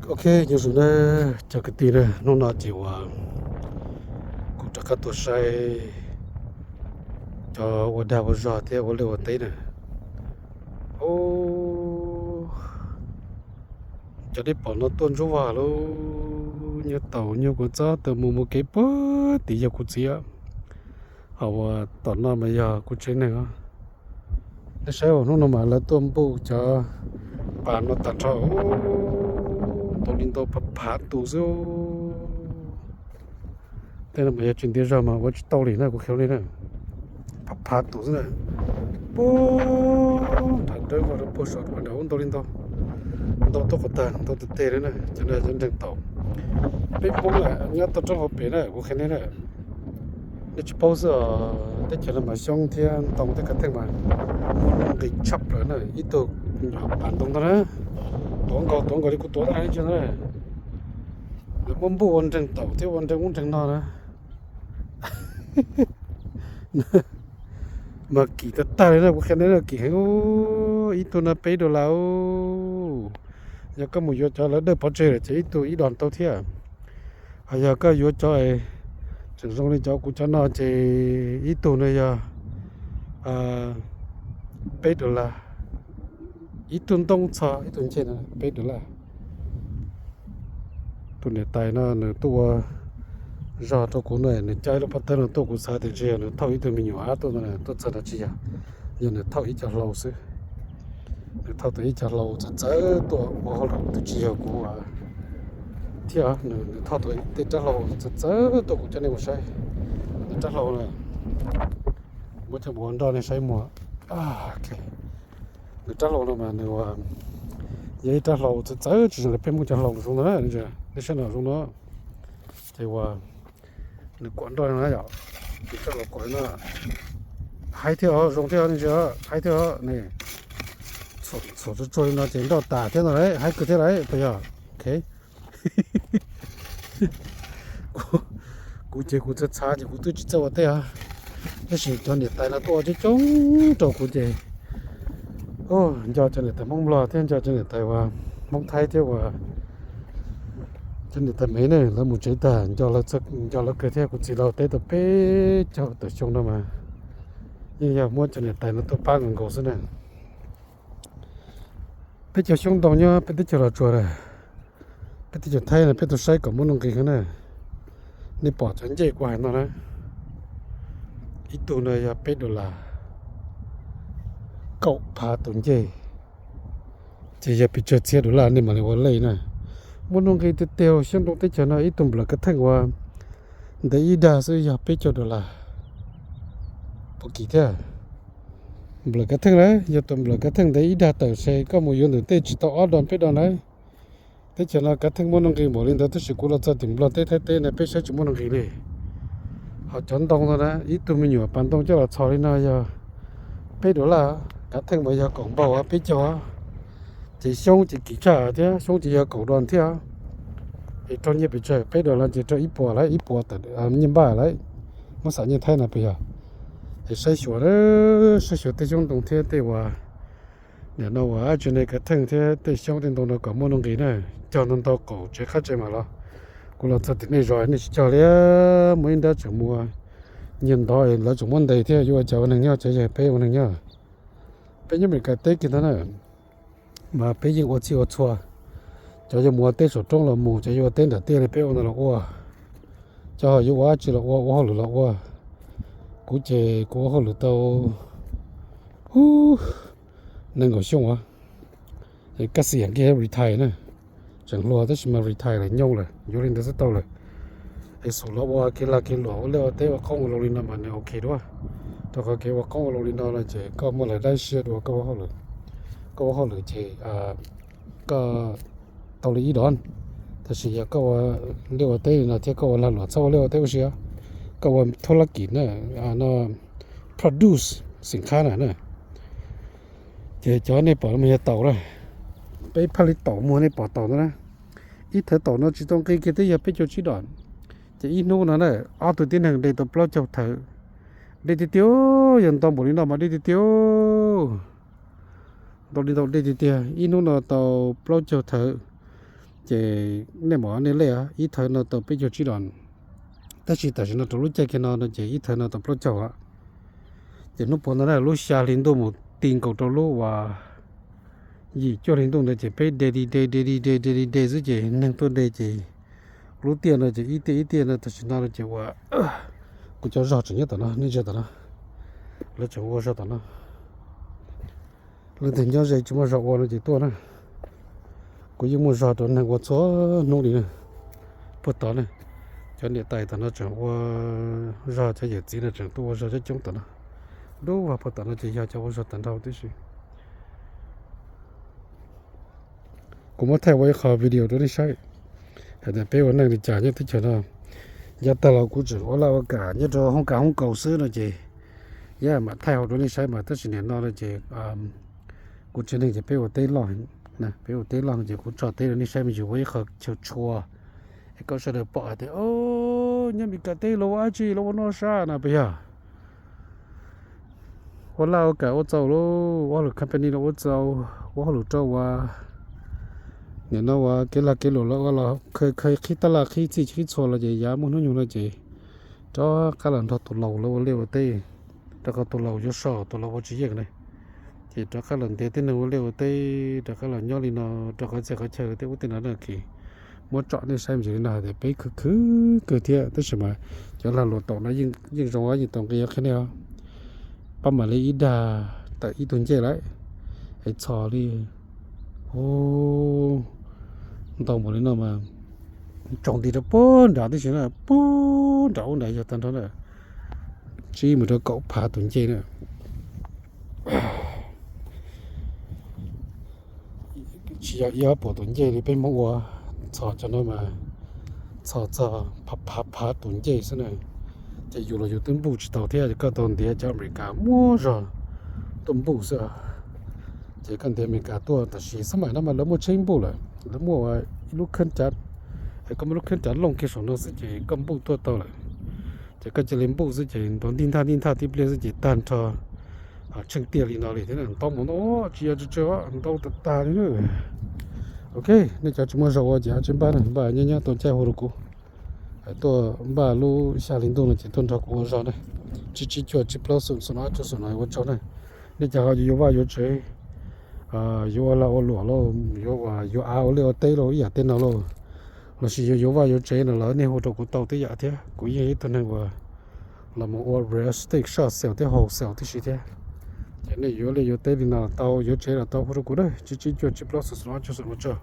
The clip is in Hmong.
Ok, nyob zoo na cov kwv tij na, hnub no ces uas kuv rov qab tuaj saib cov ua dag ua zog thiab ua liaj ua teb na. Cov nej pom no tuaj ntsuab vag lub nyuag taus nyuag kua txob taws mus mus kev puag tim yog kuv txiv, ho uas tom no mas yog kuv tsev neeg os. Nej saib hnub no mas lawv tuaj npuj cov pas no tag nrho, ntau li ntau phav phav tus xwb. Tej no mas yog tsis ntiav zog mas ua tsis tau li na, kuv qhia nej na. Phav phav tus xwb na. Puag nram dawb vog rau puag saum pas nram ub ntau li ntau, ntau tuaj qhov tag ntau tes tes li na. Cov no cov nreeg taus. Peb Hmoob na nyob toj roob hauv pes na, kuv qhia nej na. Nej tsis paub xwb os, teb chaws no mas xyoob thiab ntoo thiab kav theej mas muaj nuj nqis tshaj plaws na. Ib tug nyuam pas ntoo ntag na, tuav nkaus tuav nkaus li kuv tuav ntag na. Lawv muab npuj ua nreeg taus thiab ua nreeg ub nreeg no na. Mas kim tag tag li na, kuv qhia nej na, kim heev. Ib tug no peb dollar. Yog koj mus yuav cov lawv dawj pov tseg lawm ces ib tug ib dos tau thiab. Ho yog koj yuav cov tseem zoo li cov kuv cov no ces ib tug no yog peb dollar. Ib tug ntoo txog ib tug ncej no peb dollar. Tus niam tais no nws tuaj ua zog rau kuv no, nws coj ib lub pob tawb no tuaj, kuv xav tias ntshe yog nws thauj ib tug me nyuam ab tuaj no tuaj txog no, tsis yog. Yog nws thauj ib co hlau xwb. Nws thauj tau ib co hlau txawv txawv tuaj ua hauj lwm, twb tsis yog kuv thiab. Nws thauj tau tej rab hlau txawv txawv tuaj, kuv coj nej mus saib. Nws rab hlau na, muab coj mus ua nroj nej saib muag. Nws rab hlau no mas nws yog ib rab hlau txawv txawv tsis zoo li peb Hmoob cov hlau zoo no, nej saib no zoo no. Ces uas nws kuam nroj no yom, nws rab hlau kuam no. Haib thiab os, zoo thiab os, nej ntsia, haib thiab os ne. Txhuam tsuag tsuag li no ces nroj tas thiab no lauj, haib kawg thiab lauj, puas yog? Ok. Kuv ces kuv txhav txhav ces kuv twb tsis txawj ua teb os. Tab sis cov niam tais no tuaj ua coob coob rau kuv ces nco cov niam tais Hmoob Nplog thiab nco cov niam tais uas Hmoob Thaib thiab uas cov niam tais Mev ne, lawv mus tsev tag nco lawv kawg thiab. Kuv txiv laus teb tau peb caug tawm xyoo no mas yeej yog muab cov niam tais no tuaj pab nkaus nkaus xwb na. Peb cov xyoob ntoo nyob peb teb chaws Los Tsuas na, peb teb chaws Thaib no peb tuaj saib kom muaj nuj nqis heev na. Nej pom cov ncej kuv hais no na, ib tug no yog peb dollar, kaum phav tus ncej, ces yog pes tsawg txhiab dollar nej mam li ua lej na. Muaj nuj nqis tiag tiag, xyoob ntoo teb chaws no ib tug nplawm kav theej uas ntev ib dag xwb yog peb caug dollar. Puas kim thiab? Nplawm kav theej na, yog tus nplawm kav theej ntev ib dag tawm se koj mus yuav ntawm tej tsis tau ob dos peb dos na. Teb chaws no kav theej muaj nuj nqis npaum li ntawd tab sis kuv los txog tim Nplog teb Thaib teb no peb saib tsis muaj nuj nqis li. Ho cov ntoo no na, ib tug me nyuam pas ntoo coj los txhos li no yog peb dollar, kav theej mas yog kaum npaug peb caug. Ces xyoob ces kim tshaj thiab, xyoob ces yog kaum dos thiab. Es raug nyiaj pes tsawg? Peb dollar ces raug ib puas lawm, ib puas tawm nyiaj npaj lawm. Muab xam nyiaj Thaib no puas yog? Es saib xyuas, saib xyuas tej xyoob ntoo thiab tej uas nim no uas ab tsi ne kav theej thiab tej xyoob tej ntoo no kom muaj nuj nqis na. Cog ntau ntau qaum tsev qab tsev mam los. Kuv los txog tim nej zos nej tsis cog li. Muaj ib nrab tseem muaj nyiag ntov, lawv tseem muab ntes thiab. Yuav ua cas ua neeg nyob, tseem yog peb ua neeg nyob. Peb nyob Amelikas teb kiag ntag na, mas peb yeej ua txhij ua txhua. Cov yuav mus ua teb saum roob los mus, cov yuav ua teb nram tiaj li peb ua ntawd los ua, cov ho yuav ua dab tsi los ua, ua hauj lwm los ua. Kuv ces kuv ua hauj lwm tau nees nkaum xyoo os, kaj xis yam kiag retire na. Tseem hluas tab sis mas retire lawm, nyoo lawm, yuav li ntawd xwb tau lawm. Es xub los ua kev lag kev luam, ua liaj ua teb ua qoob ua loo li no mas nws ok dua. Rau qhov kev ua qoob ua loo li no no ces koj muaj lawv dab siab dua koj ua hauj lwm. Koj ua hauj lwm ces koj tau li ib dos. Tab sis yog koj ua liaj ua teb li no thiab koj ua lag luam txhob ua liaj ua teb ua si, koj ua thub lab kim na, no produce xim qhab na na, ces cov nej pom no mas yog taum na. Peb phaj li taum muag nej pom taum no na. Ib thawv taum no tsis tau nqi kiag twb yog peb caug tsib dos. Ces ib hnub no na, ob tug tib neeg de tau plaub caug thawv. De tiag tiag, yog ntau npaum li no mas de tiag tiag. Ntau li ntau de tiag tiag, ib hnub no tau plaub caug thawv. Ces nej mam nej lej, ib thawv no tau peb caug tsib dos, tab sis tam sim no rau lub caij kiag no no ces ib thawv no tau plaub caug. Ces hnub puav ntawd na lub xya hli ntuj mus ti nkaus rau lub uas yim cuaj hli ntuj ntawd ces peb de de de de de de de de de xwb ces neeg tuaj de ces lub tiaj no ces ib tiaj ib tiaj no tam sim no ces uas kuv cov zog tseem nyob tom no, nej ntsia tom no, lawv tseem ua zog tom no. Leej twg nyob ze tsis muaj zog ua no ces tuaj na. Kuv yeej muaj zog rau neeg ua txhua hnub li na. Puag tod na, cov niam tais tom no tseem ua zog, cov yawm txiv no tseem tuaj ua zog coob coob tom no. Dub vag puag tom no ces yog cov ua zog tag nrho tib si. Kuv muab thaij ua ib qho video rau nej saib hais tias peb ua neej li cas nyob teb chaws no. Yav tag los kuv tseem ua laj ua kam nyob rau hoob kas hoob kaus xwb no ces yog mam thaij hauv rau nej saib mas tab sis nim no no ces kuv tsev neeg ces peb ua teb loj, peb ua teb loj no ces kuv tso teb rau nej saib me ntsis ua ib qho chaw tshua es koj sawv daws pom hais tias nyob Meskas teb lawv ua dab tsi, lawv ua noj sab no puas yog? Ua laj ua kam ua txaus lauj, ua hauj lwm company los ua txaus, ua hauj lwm rau uas nim no uas kev lag kev luam los ua los khaws khaws qhib tab laj qhib txij qhib txhua los ces yav muaj hnub nyoog no ces rov qab los nrog tus laus lawv ua liaj ua teb, rau qhov tus laus yuav so tus laus ua tsis yeej na. Ces rov qab los ntiav tib neeg ua liaj ua teb, rov qab los nyob li no, rau qhov txhia qhov chaw tej ub tej no na ces muab tsom nej saib me ntsis li no hais tias peb khwv khwv kawg thiab tab sis mas cov lag luam taum no yeej zoo, yeej tau nqi qhia nej os. Pab mam li ib dag tawm ib tug ncej lawm, es txhos li ntau npaum li no mas tsaus nti rau puag nram tib si na, puag nram ub nrad yog tag nrho na, tsib mus rau kaum phav tus ncej na. Tsis yog ib ob puas tus ncej li peb Hmoob ua, txhos cov no mas txhos txog phav phav tus ncej xwb na. Ces yus los yus twb npuj tsis tau thiab, koj tau ntiav cov Amelikas muaj zog tuaj npuj xwb. Ces koj ntiav Amelikas tuaj tam sim xab maim no mas lawv muaj tsheb npuj lawm, lawv muaj ib lub kheeb cav, koj muaj lub kheeb cav looj kiag saum no xwb ces koj npuj tuaj tau lawm. Ces koj cia li npuj xwb ces ntuav ntij nthaj ntij nthaj tib pliag xwb ces tag nrho tsheej tiaj li no li thiab na, ntau mus ntau tsis yog tsawg tsawg, ntau tag tag li na. Ok, nej cov tsis muaj zog ua ces tsis npaj na, npaj nyob nyob tau caij hu rau kuv. Tuaj npaj lub xya hli ntuj no ces tuaj nrog kuv ua zog na. Tsib tsib cuaj tsib plaub xoom xoom ob cuaj xoom no ua tsaug na. Nej cov ho yuav vaj yuav tsev, yuav ua lag ua luam lauj, yuav ua, yuav av ua liaj ua teb lauj, ib yam tej no lauj, lossis yuav yuav vaj yuav tsev no los nej hu rau kuv tau tej yam thiab. Kuv yeej ib tug neeg uas los mus ua real estate short sale thiab wholesale tib si thiab. Ces nej yuav liaj yuav teb li no los tau, yuav tsev los tau, hu rau kuv na, tsib tsib cuaj tsib plaub xoom xoom ob cuaj xoom ua tsaug.